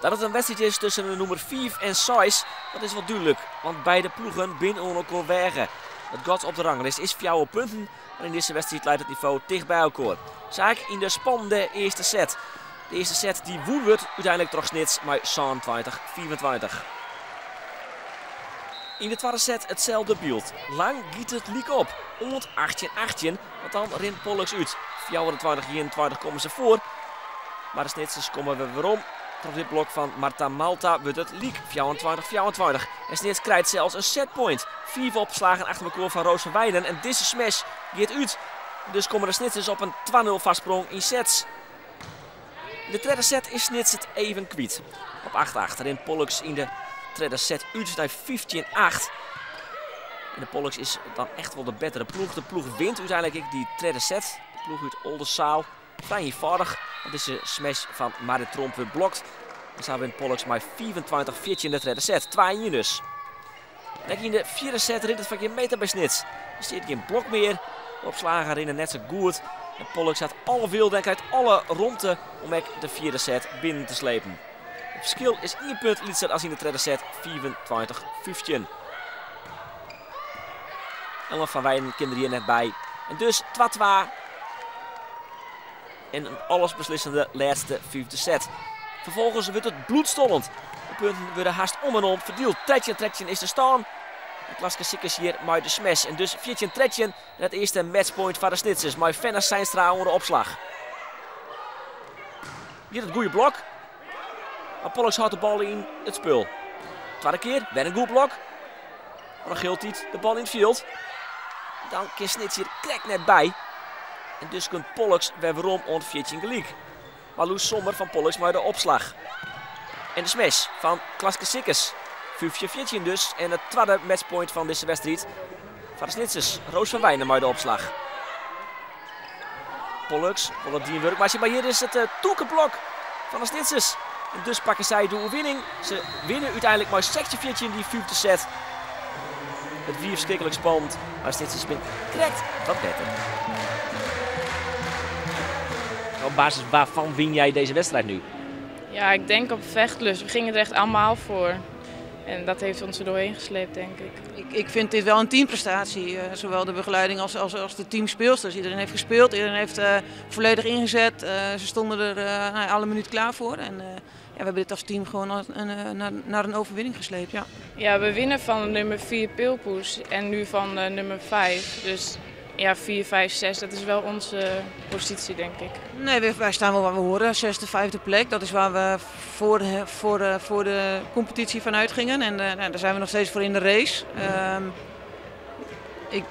Dat it in wedstriid is tusken de nûmer 5 en 6, dat is wol dúdlik, want beide ploegen binne oan elkoar weage. It gat op de ranglist is 4 punten, mar yn dizze wedstriid leit it nivo ticht by elkoar. Sa ek yn de spannende earste set. De earste set dy't wûn wurdt úteinlik troch Snits mei 27-25. Yn de twadde set itselde byld. Lang giet it lyk op, oant 18-18, want dan rint Pollux út. 24-21 komme se foar, mar de Snitsers komme wer werom. Troch dit blok fan Marta Malta wurdt it lyk 24-24. En Snits krijt sels in setpoint. 5 opslagen achter elkoar fan Roos van Wijnen en dizze smash giet út. Dus komme de Snitsers op in 2-0 foarsprong yn sets. Yn de tredde set is Snits it even kwyt. Op 8-8 rint Pollux yn de tredde set út nei 15-8. En de Pollux is dan echt wol de bettere ploech. De ploech wint úteinlik ek dy tredde set. De ploech út Oldenzaal. Frij ienfâldich, want dizze smash fan Marit Tromp wurdt blokt. En sa wint Pollux mei 25-14 de tredde set. 2-1 dus. En ek yn de fjirde set rint it foar gjin meter by Snits. Der stiet gjin blok mear. De opslagen rinne net sa goed. En Pollux hat alle weelde en krijt alle romte om ek de fjirde set binnen te slepen. It ferskil is ien punt lytser as yn de tredde set, 25-15. Ellen van Wijnen kin der hjir net by. En dus 2-2. En in allesbeslissende lêste fiifde set. Ferfolgens wurdt it bloedstollend. De punten wurde hast om en om ferdield. 13-13 is de stân. En Klaske Sikkes hjir mei de smash. En dus 14-13 en it earste matchpoint foar de Snitsers mei Fenna Seinstra oan de opslach. Hjir it goede blok. Mar Pollux hâldt de bal yn it spul. Twadde kear, wer in goed blok. Mar noch hieltyd de bal yn it fjild. Dan kin Snits hjir krekt net by. En dus komt Pollux wer werom oant 14 gelyk. Marloes Sommer fan Pollux mei de opslach. En de smash fan Klaske Sikkes. 15-14 dus en it twadde matchpoint fan dizze wedstriid foar de Snitsers. Roos van Wijnen mei de opslach. Pollux wol it dien wurk meitsje, mar hjir is it tûke blok fan de Snitsers. En dus pakke sy de oerwinning. Se winne úteinlik mei 16-14 dy fiifde set. It wie ferskriklik spannend, mar de Snitsers binne krekt wat better. Op basis waarvan win jij deze wedstrijd nu? Ja, ik denk op vechtlust. We gingen er echt allemaal voor. En dat heeft ons er doorheen gesleept, denk ik. Ik vind dit wel een teamprestatie. Zowel de begeleiding als de teamspeelsters. Iedereen heeft gespeeld, iedereen heeft volledig ingezet. Ze stonden er nou, alle minuut klaar voor. En ja, we hebben dit als team gewoon naar een overwinning gesleept. Ja. Ja, we winnen van de nummer 4 Peelpoes en nu van de nummer 5. Dus ja, 4, 5, 6, dat is wel onze positie, denk ik. Nee, wij staan wel waar we horen. 6e, 5e plek. Dat is waar we voor de competitie vanuit gingen. En daar zijn we nog steeds voor in de race.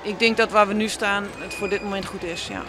Ik denk dat waar we nu staan het voor dit moment goed is. Ja.